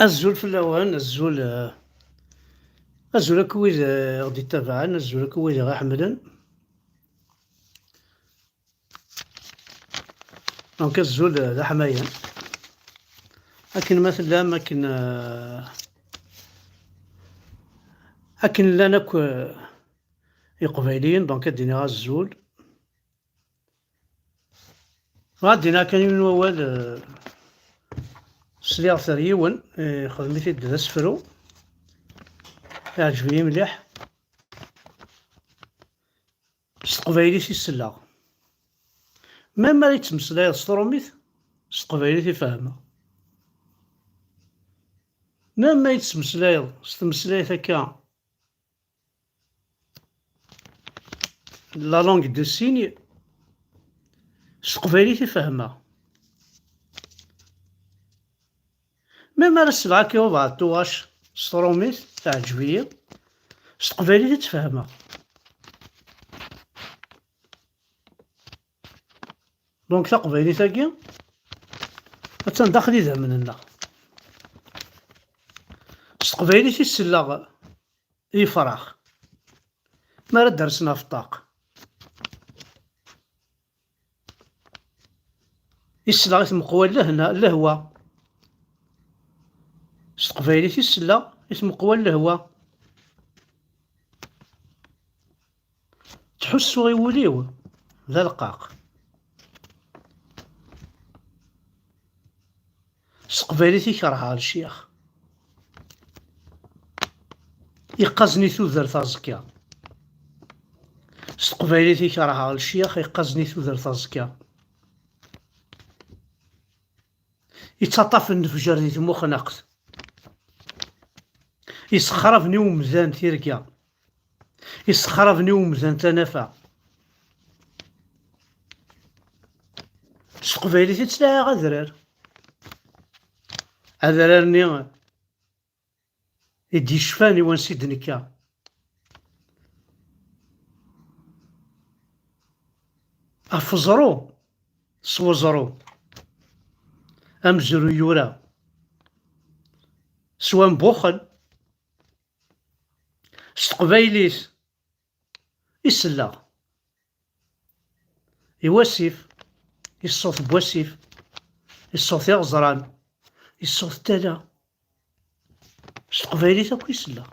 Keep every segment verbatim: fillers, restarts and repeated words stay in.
Azul fell-awen, azul, eh, azul akk wid, eh, ɣ-d-ittabaɛen, azul akk wid i ɣ-iḥemmlen. Donc, azul, eh, d aḥmayan. Akken ma tellam, akken, eh, akken llan akk, eh, Iqbayliyen, donc ad d-iniɣ azul. Ɣad d-iniɣ kan yiwen wawal, eh, sliɣ-t ar yiwen, eh, ixdem-it-id d asefru. Iɛǧeb-iyi mliḥ. S teqbaylit i selleɣ. Même ara yettmeslayeḍ s trumit, s teqbaylit i fehmeɣ. Même ma yettmeslayeḍ s tmeslayt akka, la langue de signe, s teqbaylit i fehmeɣ. Mi ara selleɣ akka i ubeɛṭuwac s trumit, teɛǧeb-iyi, s teqbaylit i tt-fehmeɣ. Donc taqbaylit-agi attan daxel idammen-nneɣ. S teqbaylit i selleɣ i yifrax mi ara d-rsen ɣef ṭṭaq. I selleɣ i tmeqwa n lehna, lehwa. S teqbaylit i selleɣ i tmeqwa n lehwa. Ttḥussuɣ i wul-iw d aleqqaq. S teqbaylit i kerheɣ lecyax. Iqqazen i tudert aẓekka. S teqbaylit i kerheɣ lecyax iqqazen i tudert aẓekka. Ittaṭṭafen lefjer di tmuxnaqt. Issexraben i umdan tirga. Issexraben i umdan tanafa. S teqbaylit i ttlaɛiɣ adrar. Adrar-nni i d-yecfan i wansi d-nekka. Ɣef uẓru s weẓru, amezruy yura s wambuxel, s teqbaylit i selleɣ. I wasif, i ṣṣut n wasif, i ṣṣut iɣeẓran, i ṣṣut n tala. S teqbaylit akk i selleɣ.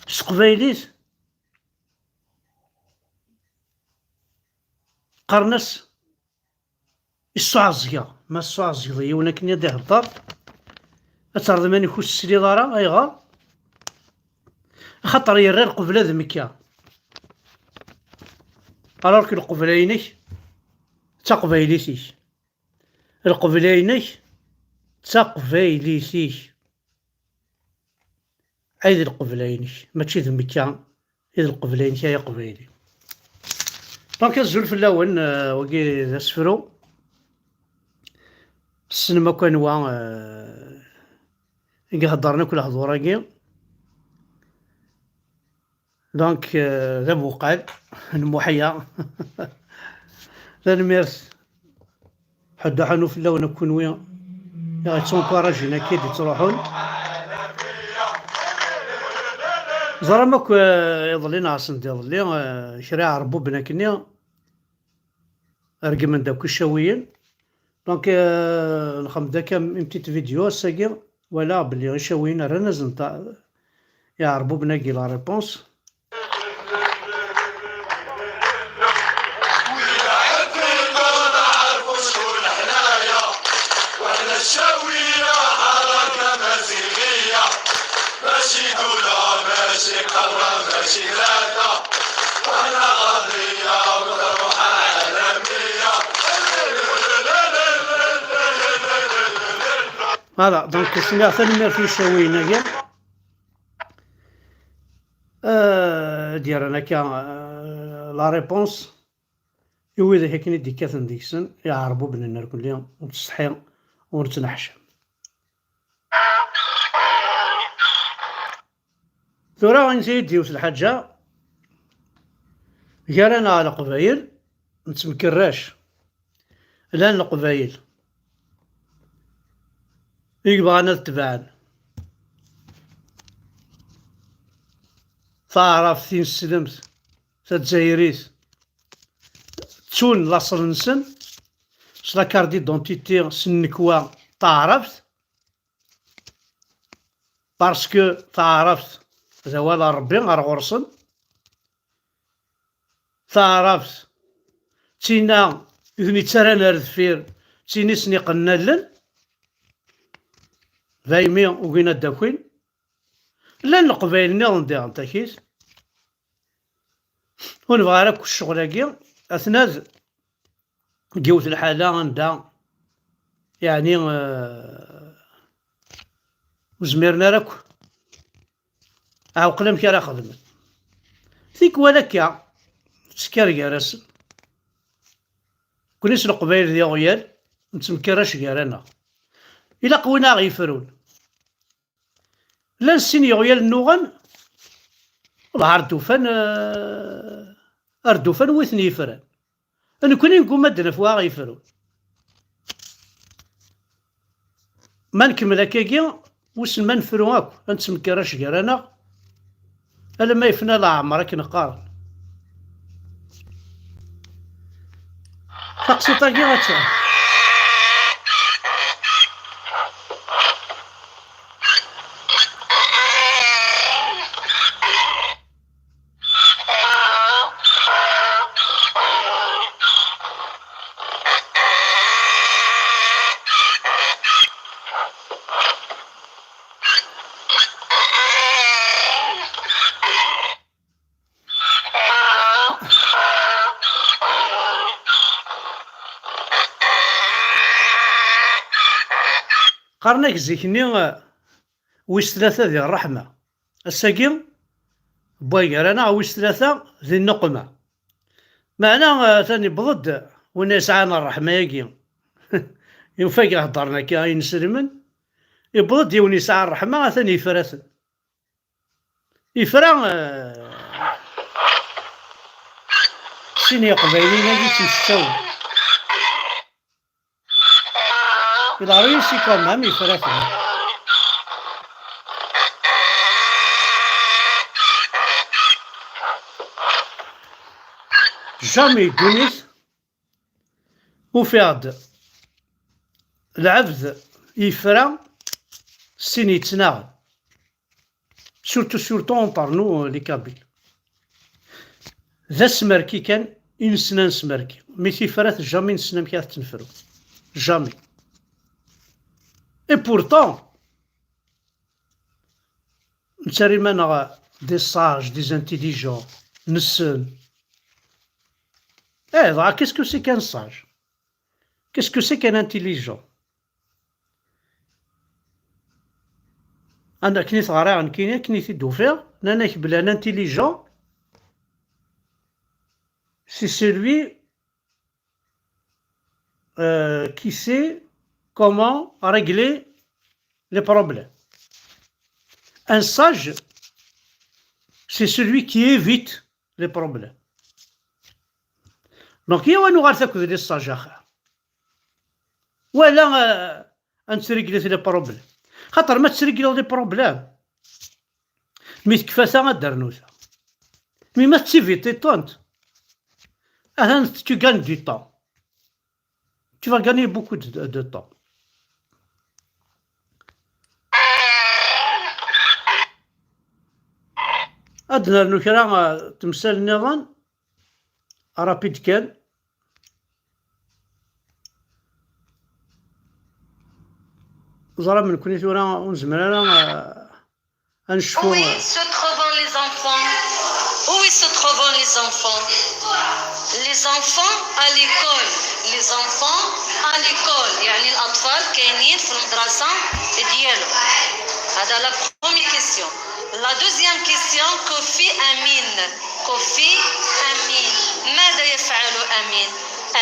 S teqbaylit qqaren-as issuɛẓeg-aɣ. Ma tessuɛẓgeḍ yiwen akken ad ihedder, ad terreḍ iman-ik ur tesliḍ ara. Ayɣer? Axaṭer yerra lqebla d Mekka. Alors que lqebla-inek d taqbaylit-ik. Lqebla-inek d taqbaylit-ik. Ay d lqebla-inek, mačči d Mekka i d lqebla-inek ay aqbayli. Donc azul fell-awen, euh, wagi d asefru. Tessnem akk anwa, euh, i iheddren akk lehdur-agi. Donc, euh, d abuqal n Muḥya. Tanemmirt. Ḥedd uḥanu fell-awen akk kunwi i ɣ-yettunkurajin akka i d-ittruḥun. Ẓram akk, euh, iḍelli neɣ send iḍelli, euh, kra iɛerbuben akkenni regmen-d akk icawiyen. Donc, euh, nxem-d akka une petite vidéo ass-agi. Walaɣ belli icawiyen rran-asen ta-, iɛerbuben-agi la réponse. Voilà, donc sniɣ tanemmirt i icawiyen-agi. Euh, ad d-yerren akka, euh, la réponse i widak akken i d-ikkaten deg-sen iɛerbuben n rkelli, ur nettsetḥi, ur nettneḥcam. Tura, ansi i d-yiwet lḥaǧa, gar-aneɣ Leqbayel, nettemkerrac. Llan Leqbayel i yebɣan ad tebɛen taɛrabt tineslemt tazzayrit, ttun laṣel-nsen s la carte d'identité s nnekwa taɛrabt, parce que taɛrabt d awal n Ṛebbi ar ɣur-sen. Taɛrabt d tinna i ten-ittarran ar deffir, d tin i sen-iqqnen allen. Daymi ugin ad d-akin. Llan leqbayel nniḍen diɣen takit. Ur nebɣi ara akk ccɣel-agi. Atnad deg yiwet lḥala anda, yeɛni, eh, ur zmiren ara akk ɛewqel amek ara xedmen. Tikwal akka, tettker gar-asen. Nekni s leqbayel d iɣyal, nettemkerrac gar-aneɣ. Ilaq win ara ɣ-yefrun. Llan sin yeɣyal nnuɣen, wallah ar d-ufan, eh, ar d-ufan wi ten-yefran. Nekni negguma ad d-naf wa ɣ-yefrun. Ma nkemmel akkagi, wissen ma nefru akk, ad nettemkerrac gar-aneɣ, alamma yefna leɛmer akken qqaren. Taqsiṭ-agi ad tt- Qqaren-ak zik-nni, eh, wis tlata di ṛṛeḥma. Ass-agi, wway gar-aneɣ wis tlata di nneqma. Meɛna, eh, atan yewweḍ-d win yesɛan ṛṛeḥma-agi. Yunef-ak heddren akka ineslemen. Yewweḍ-d yiwen yesɛa ṛṛeḥma, atan yefra-ten. Yefra, eh, sin yeqbayliyen-agi ttemseččawen. Ilɣer-iyi si quand même, yefra-ten. Jamais ddunit ufiɣ-d lɛebd yefra sin yettnaɣen. Surtout, surtout entre nous, les Kabyles. D asmerki kan i nessen ad nesmerki. Mi tifrat, jamais nessen amek ad tt-nefru. Jamais. Et pourtant, nettarra iman-nneɣ des sages, des intelligents, nessen. Eh, dɣa, qu'est-ce que c'est qu'un sage? Qu'est-ce que c'est qu'un intelligent? Anda akken i t-ɣriɣ nekkini, akken i t-id-ufiɣ, nnan-ak belli un intelligent, c'est celui, euh, qui sait comment régler les problèmes. Un sage, c'est celui qui évite les problèmes. Donc, yaw ad nuɣal akked les sages axir. Wala, euh, ad nettreglet les problèmes. Xaṭer ma tettregleḍ les problèmes, mi tekfa ta, ad d-ternu ta. Mi ma tettivitiḍ-tent, atan tu gagnes du temps. Tu vas gagner beaucoup de, de temps. Ad d-nernu kra, eh, temsal nniḍen, rapide kan. Ẓram nekkni tura ur nezmir ara, eh, ad necfu. Où se trouvant les enfants? Où se trouvant les enfants? Les enfants à l'école. Les enfants à l'école. يعني الأطفال كاينين في المدرسة ديالهم. هذا la première question. La deuxième question, كيفاه أمين؟ كيفاه أمين؟ ماذا يفعل أمين؟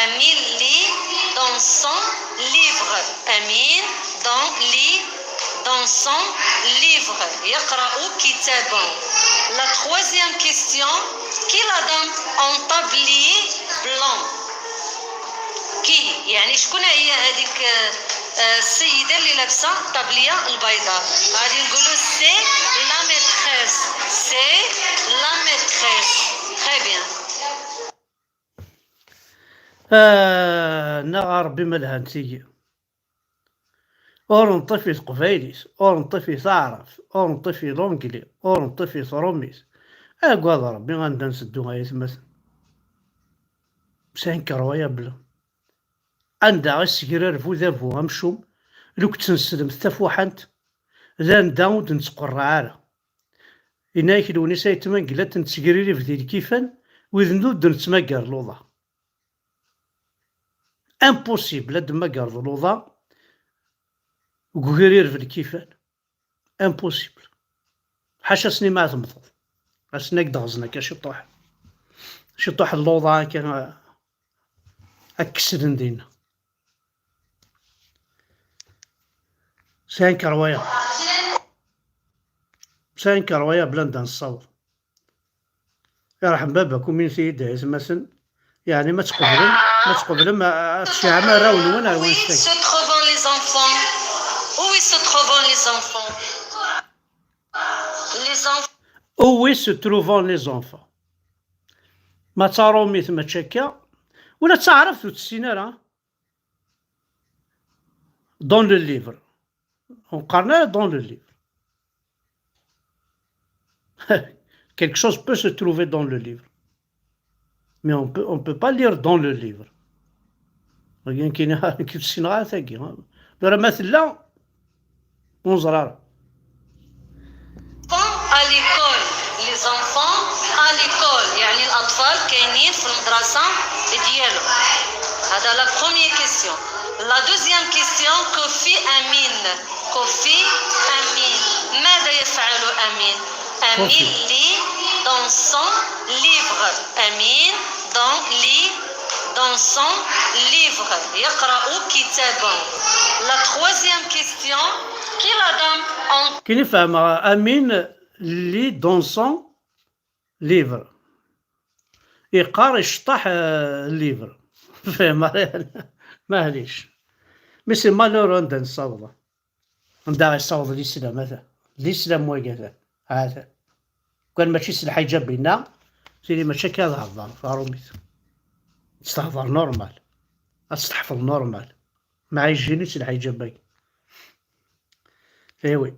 أمين lit dans son livre. أمين donc lit dans son livre. يقرأ كتابه. La troisième question, qui la dame en tablier blanc? Qui؟ يعني شكون هي هذيك، آه، السيدة اللي لابسة الطابلية البيضاء، غادي نقولوا c'est la maîtresse. C'est la maîtresse. Très bien. آه نغار بما لهان تيجي. Ur nṭif i teqbaylit, ur nṭif i taɛrabt, ur nṭif i l'anglais, ur nṭif i trumit. Agad Rebbi anda nteddu ay atmaten. C'est incroyable. Anda i segrar bu dabu amcum, luk tenslemt tafuḥant, d anda ur d-nettqerraɛ ara. Yenna-yak Lewnis Ayt Mengellat nettegririb di lkifan, wid n ur d-nettmagar luḍa. Impossible ad d-temmagareḍ luḍa deg ugrireb n lkifan. Impossible. Ḥaca ass-nni ma temmteḍ. Ass-nni ad k-d-ɣzen akka ciṭuḥ. Ciṭuḥ n luḍa akka ad k-kksen dinna. C'est incroyable. C'est incroyable anda nessaweḍ. Yerḥem baba-k, umin-iyi-d ay atmaten. Yeɛni ma tqeblem, ma tqeblem ad tceɛɛem arraw-nwen ar wanect-agi. Où se trouvant les enfants? Où se trouvant les enfants? Les enfants. Où se trouvant les enfants? Ma d tarumit mačči akka, wala d taɛrabt ur tessin ara. Dans le livre. On parle dans le livre. Quelque chose peut se trouver dans le livre. Mais on peut, on peut pas lire dans le livre. Rien qui n'a qui signera. Ur ma tella, ur neẓri ara. À l'école. Les enfants à l'école, يعني الأطفال كاينين في المدرسة ديالهم. هذا la première question. La deuxième question, كوفي أمين. كوفي أمين. ماذا يفعل أمين؟ أمين lit dans son livre. أمين dans lit dans son livre. يقرأ كتابه. La troisième question, qui la dame en كي نفهم أمين lit dans son livre. يقار يشطح الليفر. فاهم؟ معليش. Mais c'est malheureux anda nessaweḍ. Anda i yessaweḍ l'islam, ata l'islam wagi, ata, ata. Kan mačči s lḥiǧab-inna, tili mačči akka ad hḍer taṛumit. Ad tehḍer normal. Ad teḥfeḍ normal. Mɛijjin-itt lḥiǧab-agi. Eh oui.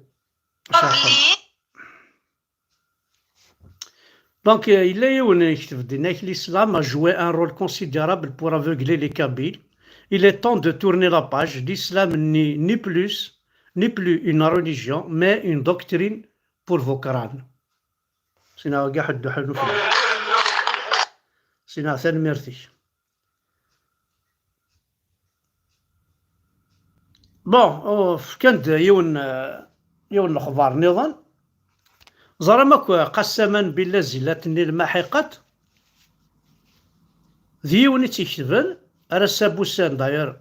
Donc, euh, yella yiwen yekteb-d, yenna-k, l'islam a joué un rôle considérable pour aveugler les Kabyles. Il est temps de tourner la page. L'islam n'est ni plus, ni plus une religion, mais une doctrine pour vos crânes. Sina agi ḥeddu ḥellu fell-ak. Sina tanemmirt-ik. Bon, fkan-d yiwen, yiwen lexbar nniḍen. Ẓram akk Qassaman Billazilat-nni lmaḥiqat. D yiwen i tt-iketben, ara sabusan, d'ailleurs,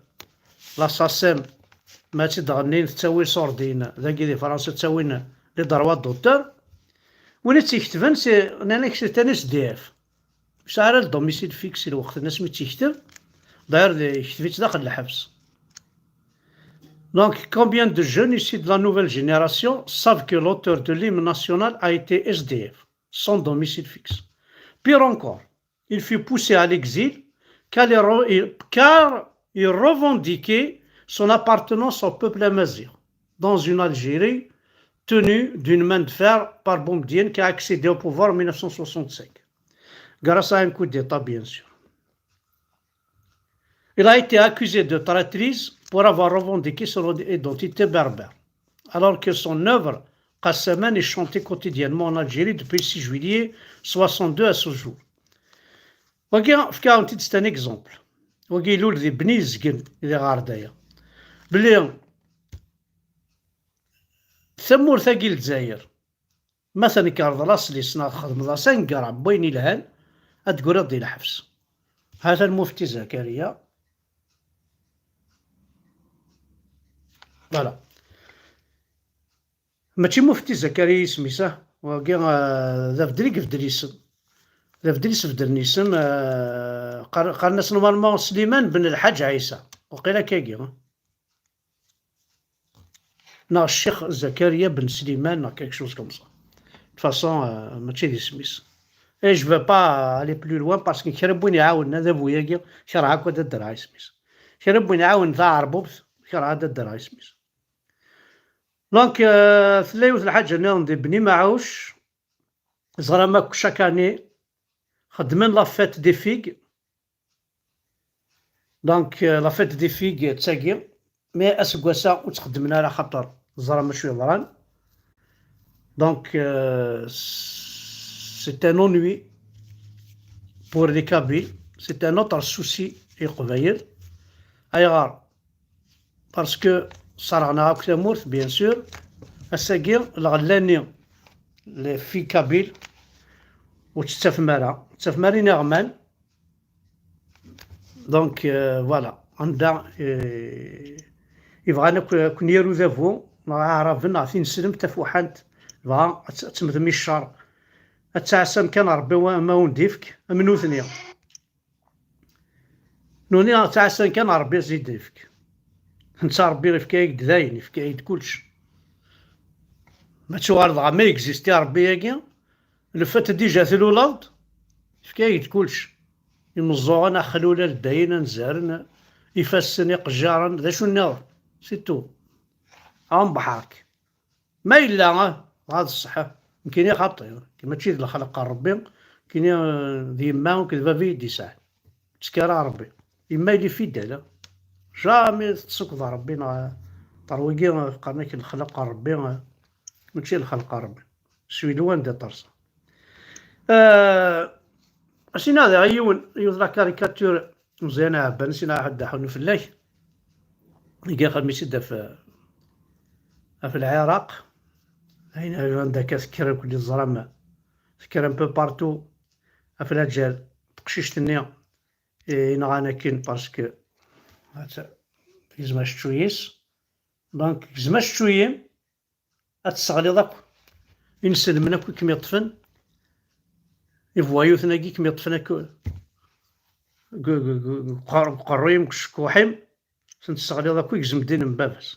la SACEM, ma tt-id-ɣennin, tettawi ṣurdin, dagi di Fransa ttawin les droits d'auteur. Win i tt-iketben, c'est, nnan-ak, c'est un S D F. Ur yesɛi ara le domicile fixe i lweqt-nni asmi tt-yekteb. D'ailleurs, yekteb-itt daxel lḥebs. Donc, combien de jeunes ici de la nouvelle génération savent que l'auteur de l'hymne national a été S D F, sans domicile fixe? Pire encore, il fut poussé à l'exil car il, re- il- car il revendiquait son appartenance au peuple amazigh dans une Algérie tenue d'une main de fer par Boumediene qui a accédé au pouvoir en mille neuf cent soixante-cinq. Grâce à un coup d'État, bien sûr. Il a été accusé de traîtrise pour avoir revendiqué son identité berbère, alors que son œuvre, Qassaman, est chantée quotidiennement en Algérie depuis le six juillet soixante-deux à ce jour. Wagi, fkiɣ-awen-t-id, c'est un exemple. Wagi ilul di Bni Yezgen, di Ɣerdaya. Belli tamurt-agi n Lezzayer, ma tenkerḍ laṣel-is neɣ txedmeḍ-as anegrar n wayen ilhan, ad d-tegriḍ di lḥebs. Hata lmufti Zakariya. Voilà. Mačči mufti Zakariya isem-is, ah. Wagi, ah, d abeddel i ibeddel isem. D abeddel i s-beddlen isem, ah, qqar- qqaren-as normalement Sliman ben Lḥaǧ Ɛisa. Waqila akkagi, ah. neɣ Ccix Zakariya ben Sliman, neɣ quelque chose comme ça. De toute façon, euh, mačči d isem-is. Et je veux pas aller plus loin parce que kra n win iɛawnen adabu-agi, kerheɣ akk ad d-rreɣ isem-is. Kra n win iɛawnen taɛerbubt, kerheɣ ad d-rreɣ isem-is. Donc, euh, tella yiwet lḥaǧa nniḍen di Bni Maɛuc, ẓram akk chaque année, xeddmen la fête des figues. Donc, euh, la fête des figues d tagi, mais aseggas-a ur tt-xeddmen ara xaṭer ẓran acu yeḍran. Donc, euh, c'est un ennui pour les Kabyles, c'est un autre souci i Leqbayel. Ayɣer? Parce que sserɣen-aɣ akk tamurt, bien sûr. Ass-agi, lɣella-nni, les filles kabyles, ur tt-tettafem ara. Ur tettafem ara iniɣman. Donc, euh, voilà. Anda, euh, i bɣan akk, akk n yaru dabu, neɣ aɛraben, neɣ tineslemt tafuḥant, dɣa ad tt-, ad temmtem i ccer. Ad tɛassam kan Ṛebbi wa-, ma wen-d-ifk, am nutni. Nutni ad tɛassan kan Ṛebbi ad s-d-ifk. Netta Ṛebbi ifka-yak-d dayen, ifka-yak-d kullec. Ma tuɣal dɣa ma existi Ṛebbi-agi, le fait déjà tluleḍ-d, ifka-yak-d kullec. Imeẓẓuɣen, axlul, aldayen, anzaren, ifassen, iqejjaren, d acu nniḍen. C'est tout. Ɛum beḥṛek. Ma yella, ah, dɣa d ṣṣeḥ. Nekkini xaṭi. Mačči d lexleq n Ṛebbi. Nekkini, eh, d yemma akked baba i d-yesɛan. Ttekkareɣ Ṛebbi. Yemma yella fidèle. Jamais tettṣukkeḍ Ṛebbi neɣ, eh, terwigi, eh, qqaren-ak lexleq n Ṛebbi, eh, mačči lexleq n Ṛebbi. Celui loin d'être ça. Euh, Asina diɣ yiwen, yiwet la caricature Meẓyan Ɛebban, sina ḥedd aḥunu fell-ak. Iga xedm-itt-id ɣef, ɣef Lɛiraq. Ayen anda akka tekker akk li teẓram, tekker un peu partout. Ɣef laǧal, teqcict-nni i yenɣan akken parce que, hat, gzem acečču-yis. Donc, gzem acečču-yim, ad tesseɣliḍ akk inselmen akk i kem-iṭṭfen, ibuɛyuten-agi i kem-iṭṭfen akk deg, deg, deg, deg uqer-, deg uqerruy-im, deg ucekkuḥ-im, ad ten-tesseɣliḍ akk, igzem ddin n baba-s.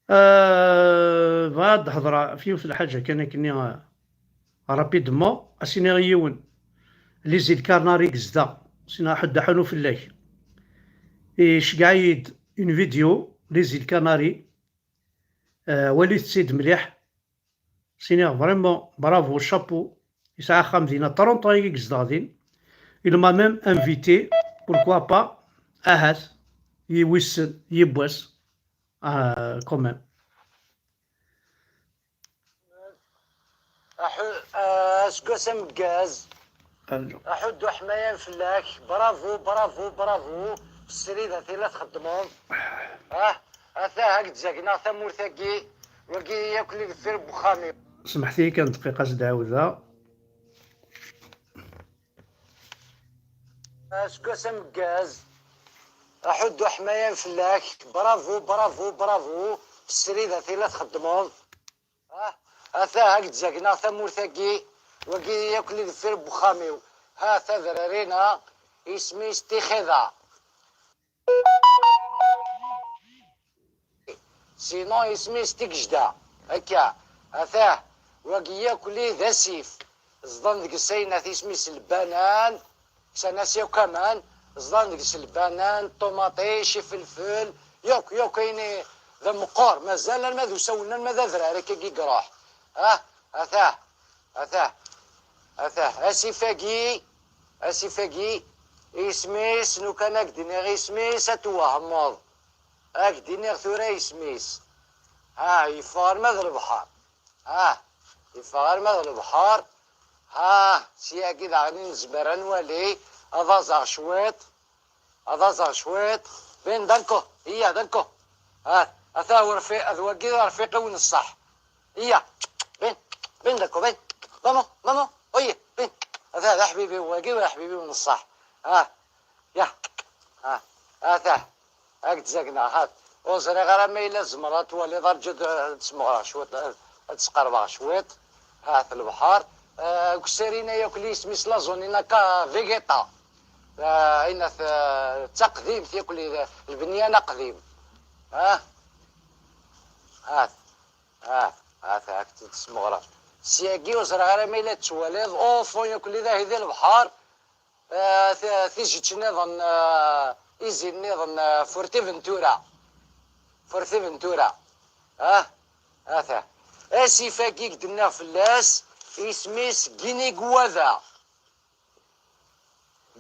Euh, bɣiɣ ad d-hedreɣ ɣef yiwet n lḥaǧa kan akkenni, euh, rapidement, ad s-iniɣ i yiwen, les îles Canaries i yezdeɣ, sina ḥedd aḥunu fell-ak. Iceggeɛ-iyi-d une vidéo, les îles Canaries, euh, walit-tt-id mliḥ, siniɣ vraiment bravo, chapeau. Yesɛa axxam dinna, trente ans i yezdeɣ din. Il m'a même invité, pourquoi pas, ahat, i wissen, yiwwas, ah, quand même. Aḥu-, ah, aseggas ameggaz. Aḥuddu ḥmayan fell-ak. Bravo, bravo, bravo. Srid a tila txeddmeḍ. Ah, atah, ad k-d-zagneɣ tamurt-agi. Wagi yakk li deffir n wexxam-iw. Smeḥt-iyi kan dqiqa, ad s-d-ɛawdeɣ. Aseggas ameggaz. Aḥuddu ḥmayan fell-ak. Bravo, bravo, bravo. Srid a tila txeddmeḍ. Ah, atah, ad k-d-zagneɣ tamurt-agi. Wagi yakk li deffir n wexxam-iw. Ha, tadrar-ina, isem-is Tixida. Sinon, isem-is Tigejda. Akka, atah, wagi yakk li d asif. Zḍan deg-s ayen at isem-is lbanan. Ksan-as yakk aman, ẓḍan deg-s lbanan, ṭumaṭic, ifelfel, yakk, yakk ayen i d ameqqur, mazal arma d usawen, arma d adrar akkagi i iruḥ. Ah, atah, atah, atah, asif-agi, asif-agi, isem-is, lukan ad k-d-iniɣ isem-is, ad twehmeḍ. Ad k-d-iniɣ tura isem-is. Ah, yeffeɣ arma d lebḥer. Ah, yeffeɣ arma d lebḥer. Ah, syagi daɣen i nezmer ad nwali. Ad aẓeɣ cwiṭ. Ad aẓeɣ cwiṭ. Bin, danko. Iya, danko. Ah, ata urfi-, ad wagi d arfiq-iw n ṣṣeḥ. Iya. Bin, bin, danko, bin. Vamos, vamos. Oye, bin. Ata d aḥbibi-w wagi, d aḥbibi-w n ṣṣeḥ. Ah, ya. Ah, ata. Ad k-d-zagneɣ, hat. Ur ẓriɣ ara ma yella tzemreḍ ad twaliḍ, arǧu ad, ad smeɣreɣ cwiṭ, ad, ad sqerbeɣ cwiṭ. Hat lebḥer. Ah, deg usirina yakk li isem-is la zone-ina akka Vegeta. Ah, ayen at, ah, d taqdimt yakk, lbenyan aqdim. Ah, ah, ah, ah, ak-tt-id-smeɣreɣ. Syagi ur ẓriɣ ara ma yella tettwaliḍ, au fond yakk, d ahi di lebḥer. Ah, ti-, tijett nniḍen, ah, izi nniḍen, ah, Fuerteventura. Fuerteventura. Ah, ata. Asif-agi i k-d-nniɣ fell-as, isem-is Guiniguada.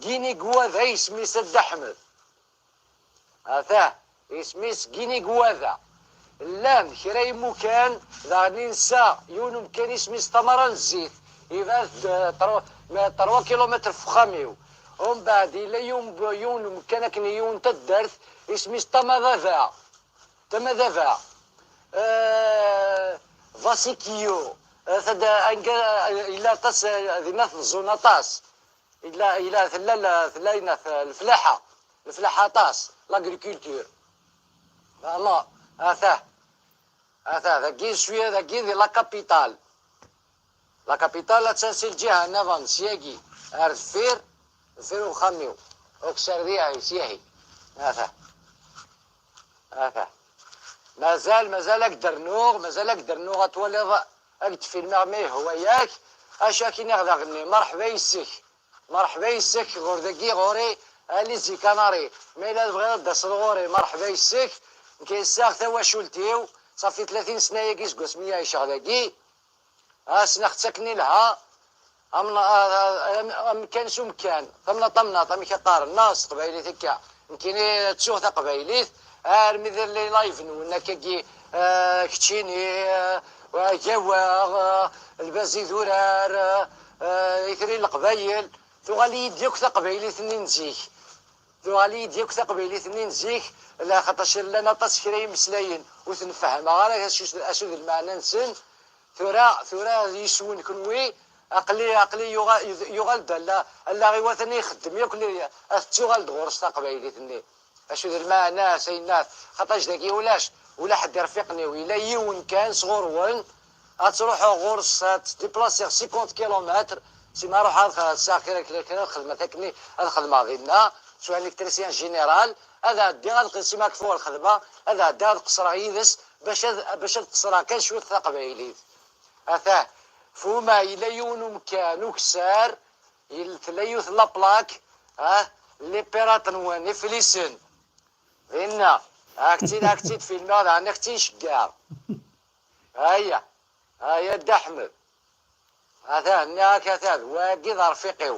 Guiniguada isem-is, a Dda Ḥmed. Ata, isem-is Guiniguada. Llan kra imukan, daɣen i nsa yiwen umkan isem-is Tamara n Zzit, yebɛed, eh, trois, ma trois kilomètres f uxxam-iw. Umbeɛd yella yiwen, yiwen umkan akken i yiwen taddart, isem-is Tamada da. Tamada da. Eh, Vasikio. Eh, tad-, anga, eh, yella aṭas, eh, dinna teẓẓun aṭas. Yella, yella, tella, la-, tella yinna t-, leflaḥa. Leflaḥa aṭas, l'agriculture. Ama, ata, ata, dagi cwiya, dagi di la capitale. La capitale attan si lǧiha nniḍen, syagi, ar deffir, deffir uxxam-iw. Ukessar diɣ, syahi. Ata. Ata. Mazal, mazal ad k-d-rnuɣ, mazal ad k-d-rnuɣ, ad twaliḍ, ad k-d-filmeɣ ma yehwa-yak. Acu ad k-iniɣ daɣenni, merḥba yes-k. Merḥba yes-k ɣur dagi, ɣur-i, a Les Îles Canaries. Ma yella tebɣiḍ ad d-taseḍ ɣur-i, merḥba yes-k. Nekk yessaɣ tawacult-iw, ṣafi tlatin sna-yagi seg wasmi i ɛiceɣ dagi. Ass-nneɣ ttaken i lha, am-, a-, a-, am-, amkan s umkan, tamnaḍt tamnaḍt, amek i qqaren, neɣ s teqbaylit akka. Nekkini ttuɣ taqbaylit, armi d les live-nwen akkagi, eh, keččini, eh, agawaɣ, eh, lbaz idurar, eh, eh, itri n leqbayel, tuɣal-iyi-d yakk taqbaylit-nni n zik. Tuɣal-iyi-d yakk taqbaylit-nni n zik, la, xaṭac llan aṭas kra imeslayen ur ten-fehhmeɣ ara acu, acu d lmeɛna-nsen. Tura, tura yis-wen kenwi, aql-i, aql-i yuɣa-, yuɣal-d alla-, allaɣ-iw atan ixeddem yakk li-, ad tettuɣal-d ɣur-s taqbaylit-nni. Acu d lmeɛna-s, a yennat? Xaṭac dagi ulac, ula ḥedd irfiqen-iw, yella yiwen kan sɣur-wen, ad truḥeɣ ɣur-s, ad ttdiplasiɣ cinquante kilomètres, si ma ruḥeɣ ad x-, ad sɛiɣ kra, kra, kra n lxedma, akken ad xedmeɣ dinna, s un électricien général, ad ɛeddiɣ, ad q-, si ma kfuɣ lxedma, ad ɛeddiɣ ad qeṣṣreɣ yid-s, bac ad, bac ad qeṣṣreɣ kan cwiṭ taqbaylit. Atah, fuma yella yiwen umkan ukessar, yella, tella yiwet n la plaque, ah, les pirates-nwen, iflisen. Dinna, ak-tt-id, ak-tt-id filmeɣ, daɣen ak-tt-in-ceggɛeɣ. Aya, aya Dda Ḥmed. Atah, nniɣ-ak, atah, d wagi d arfiq-iw.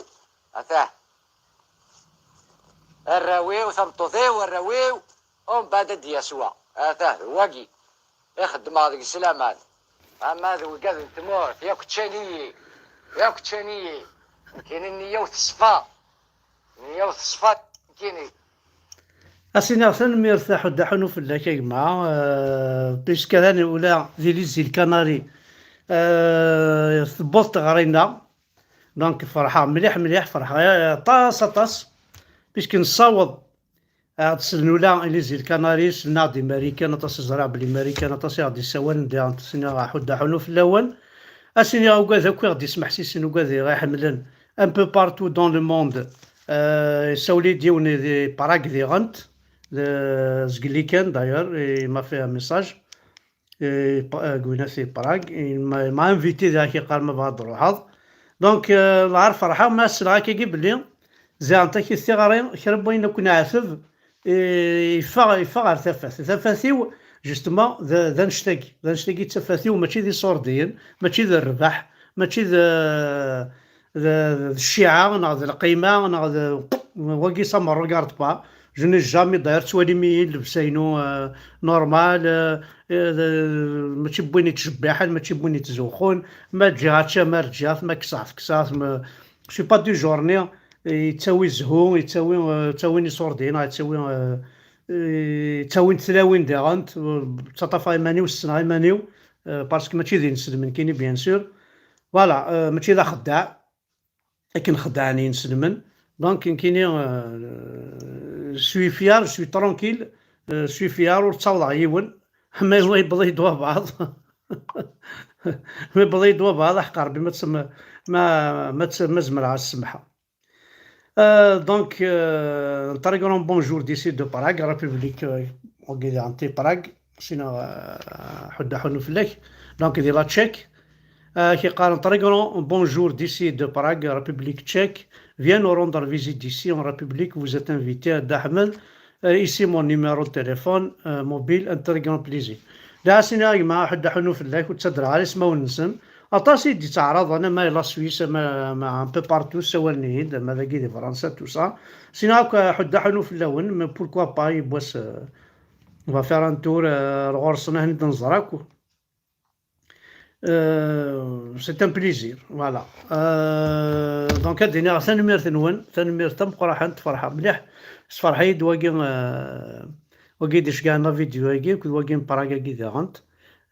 Atah. Arraw-iw, tameṭṭut-iw, arraw-iw, umbeɛd ad d-yas wa. Atah, d wagi. I xeddmeɣ deg-s laman. Ama d wigad n tmurt, yakk ččan-iyi. Yakk ččan-iyi. Nekkini nniya-w teṣfa. Nniya-w teṣfa, nekkini. A s-iniɣ tanemmirt, aḥuddu aḥunu fell-ak, a gma. Euh, puisque atan ula di les Îles Canaries, euh, tewweḍ teɣri-nneɣ. Donc, ferḥeɣ mliḥ, mliḥ, ferḥeɣ, euh, aṭas, aṭas. Puisque nessaweḍ ad d-slen ula i les Îles Canaries, slen-aɣ-d i Marikan, aṭas i ẓriɣ belli Marikan, aṭas i aɣ-d-issawalen, diɣen aṭas i s-iniɣ aḥuddu aḥunu fell-awen. A s-iniɣ ugad akk i ɣ-d-ismeḥsisen, ugad i ɣ-iḥemmlen, un peu partout dans le monde. Euh, issawel-iyi-d yiwen di Prague diɣen, d-, seg Likan, d'ailleurs, il m'a fait un message. Et Pa-, euh, Gwina, c'est Prague. Il m'a, il m'a invité, d-, ak-iqqar ma bɣa ad d-ruḥeḍ. Donc, euh, lɛar ferḥeɣ, ma ssneɣ akkagi belli ziɛent-ak tiɣri, kra n wayen akk neɛteb, eh, yeffeɣ, yeffeɣ ɣer tafat. Tafat-iw, justement, d, d annect-agi. D annect-agi d tafat-iw, mačči d iṣurdiyen, mačči d rrbeḥ, mačči d, d, d cciɛa, neɣ d lqima, neɣ d, wagi, ça me regarde pas. Je n'ai jamais, d'ailleurs, ttwalim-iyi llebsa-inu, euh, normal, euh, euh, d, mačči n win yettcebbiḥen, mačči n win yettzuxxun, ma ǧǧiɣ ad ččeɣ, ma rǧiɣ, ma kkseɣ, kkseɣ, ma, je suis pas du genre-nni, yettawi zzhu, yettawi, euh, ttawin iṣurdiyen, yettawi, euh, euh, ttawin tlawin diɣen, ttaṭṭafeɣ iman-iw, ssneɣ iman-iw, euh, parce que mačči d ineslem nekkini, bien sûr. Voilà, euh, mačči d axeddaɛ. Akken xeddɛen yinselmen. Donc, nekkini, euh, je suis fier, je suis tranquille, euh, je suis fier, ur ttawḍeɣ yiwen. Ma yella yewweḍ-iyi-d wabɛaḍ, ma yewweḍ-iyi-d wabɛaḍ, aḥeqq Rebbi ma tsem-, ma, ma ts-, ma zemreɣ ad s-semḥeɣ. Euh, donc, euh, un très grand bonjour d'ici de Prague, République, euh, Prague, sinon, euh, ḥedd aḥunnu fell-ak. Donc, di la Tchèque, euh, qui parle un très grand bonjour d'ici de Prague, République tchèque. Viens nous rendre visite ici en République, vous êtes invité à Dahmed. Euh, ici mon numéro de téléphone, euh, mobile, un très grand plaisir. Là, sinon, ma ḥedd aḥunnu fell-ak, ur ttadreɣ ara ismawen-nsen. Aṭas i d-yettɛaraḍen, ama la Suisse, ama, ama un peu partout, ssawalen-iyi-d, ama dagi di Fransa, tout ça. Sinon, akk ḥedd aḥunnu fell-awen, mais pourquoi pas, yiwwas, euh, on va faire un tour, euh, ar ɣur-sen, ad ten-id-nẓer akk. Euh, c'est un plaisir, voilà. Euh, donc, ad d-iniɣ tanemmirt-nwen, tanemmirt tameqqrant, ferḥeɣ mliḥ. Sferḥ-iyi-d wagi, euh, wagi d-iceggɛen la vidéo-agi, akked wagi n Prague-agi daɣen.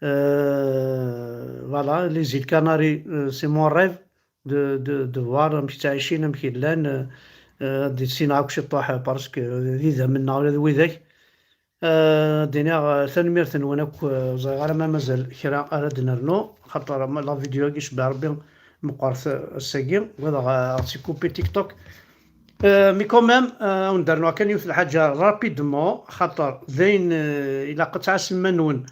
Euh, voilà, les îles Canaries, euh, c'est mon rêve de, de, de voir amek ttɛicin, amek llan, euh, euh, ad d-issineɣ akk ciṭṭaḥ, parce que d idammen-nneɣ ula d widak. Euh, ad d-iniɣ, euh, tanemmirt-nwen akk, euh, ẓriɣ ara ma mazal kra ara d-nernu, xaṭer ma la vidéo-agi cebbeɣ Rebbi meqqret, euh, ass-agi, ugadeɣ, euh, ad tt-ikupi TikTok. Euh, mais quand même, euh, ad wen-d-rnuɣ kan yiwet lḥaǧa rapidement, xaṭer d ayen, euh, ilaq ad tɛassem iman-nwen,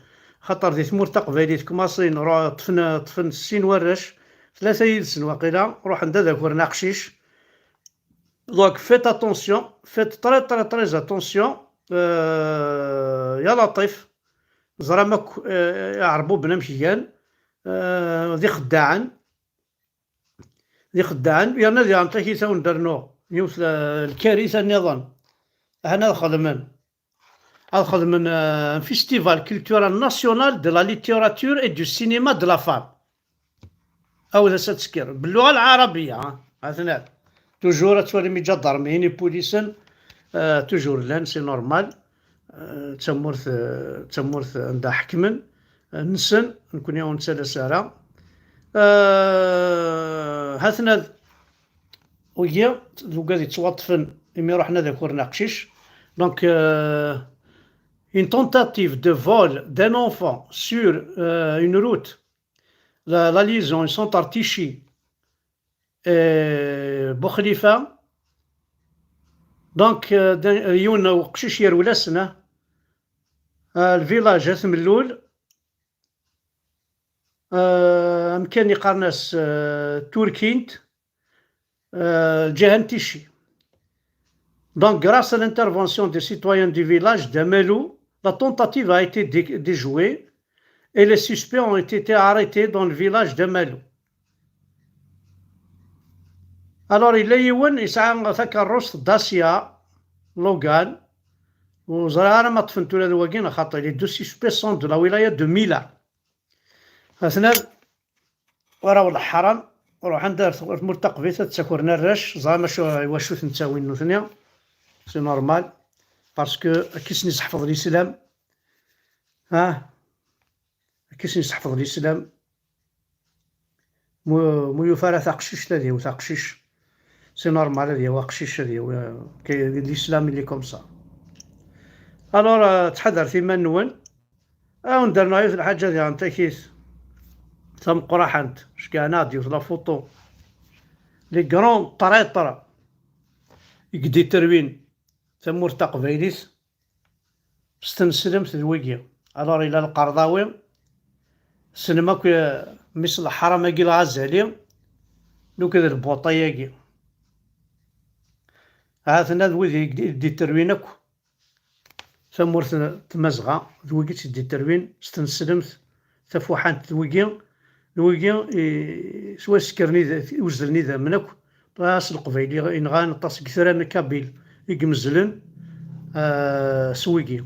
xaṭer di tmurt taqbaylit kmaṣin ru-, ṭṭfen, ṭṭfen sin warrac, tlata yid-sen waqila, ruḥen-d ad akuren aqcic. Donc, faites attention, faites très, très, très attention. Euh, ya Laṭif, ẓram akk, euh, iɛerbuben amek gan, euh, d ixeddaɛen, d ixeddaɛen, yerna diɣen takit ad wen-d-rnuɣ yiwet, euh, lkarita nniḍen. Ahan ad xedmen, ad xedmen, euh, un festival culturel national de la littérature et du cinéma de la femme. Awed-as ad tekker. Belluɣa lɛarabiya, ha? Ha-ten-ad. Toujours ad twalim iǧadarmiyen, ipulisen, euh, toujours llan, c'est normal. Euh, d tamurt, euh, d tamurt anda ḥekmen, euh, nsen, nekkni ur nettalas ara. Euh, ha-ten-ad, wigi, d ugad yettwaṭṭfen imi ruḥen ad akuren aqcic. Donc, euh, une tentative de vol d'un enfant sur, euh, une route, la, la liaison entre Tichy et Boukhlifa. Donc, euh, d-, yiwen uqcic yerwel-asen, ah. Euh, le village At Mellul, euh, amkan iqqaren-as, euh, Turkint, euh, lǧiha n Tichy. Donc, grâce à l'intervention des citoyens du village d'Amalou, la tentative a été dé-, déjouée et les suspects ont été arrêtés dans le village d'Amalou. Alors, yella yiwen yesɛa takeṛṛust Dacia Logan, ur ẓriɣ ara ma ṭṭfen-t ula d wagi neɣ xaṭi, les deux suspects sont de la wilaya de Mila. Ha-ten-ad, wara ur ḥaram, ruḥen-d ar tmurt taqbaylit ad ttakren arrac, ẓran acu, iwacu ten-ttawin nutni, c'est normal, parce que akka i sen-iseḥfeḍ l'islam, ah, akka i sen-iseḥfeḍ l'islam, mu, mu yufa ara taqcict ad yawi taqcict, c'est normal ad yawi aqcic, ad yawi, euh, que l'islam il est comme ça. Alors, euh, ttḥadaret iman-nwen, Ad wen-d-rnuɣ yiwet lḥaǧa diɣen takit tameqqraḥant, ceggɛen-aɣ-d yiwet la photo. Les grands traîtres i yediterwin tamurt taqbaylit s tneslemt d wigi. Alors, yella Lqerḍawi, tessnem akk, eh, mmi-s n leḥram-agi Lɣazali, nuki d lbuṭi-agi. Ha-ten-a d wid i d-, i d-iterwin akk tamurt n Tmazɣa, d wigi i tt-id-iterwin s tneslemt tafuḥant, d wigi, d wigi i, s waskren id-, uzzlen idammen akk, aṭas n Leqbayel i nɣan, aṭas n yitran n Kabil i imezlen, ah, s wigi.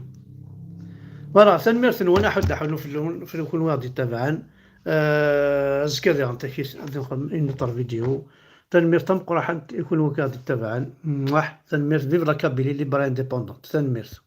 Voilà, tanemmirt-nwen, aḥud aḥunu fell-, fell-, kunwi i ɣ-d-ittabaɛen. Ah, azekka diɣen takit, ad nxedm une autre vidéo. Tanemmirt tameqqraḥant i kunwi i ɣ-d-ittabaɛen. Mwah. Tanemmirt, vive la Kabylie libre et indépendante. Tanemmirt.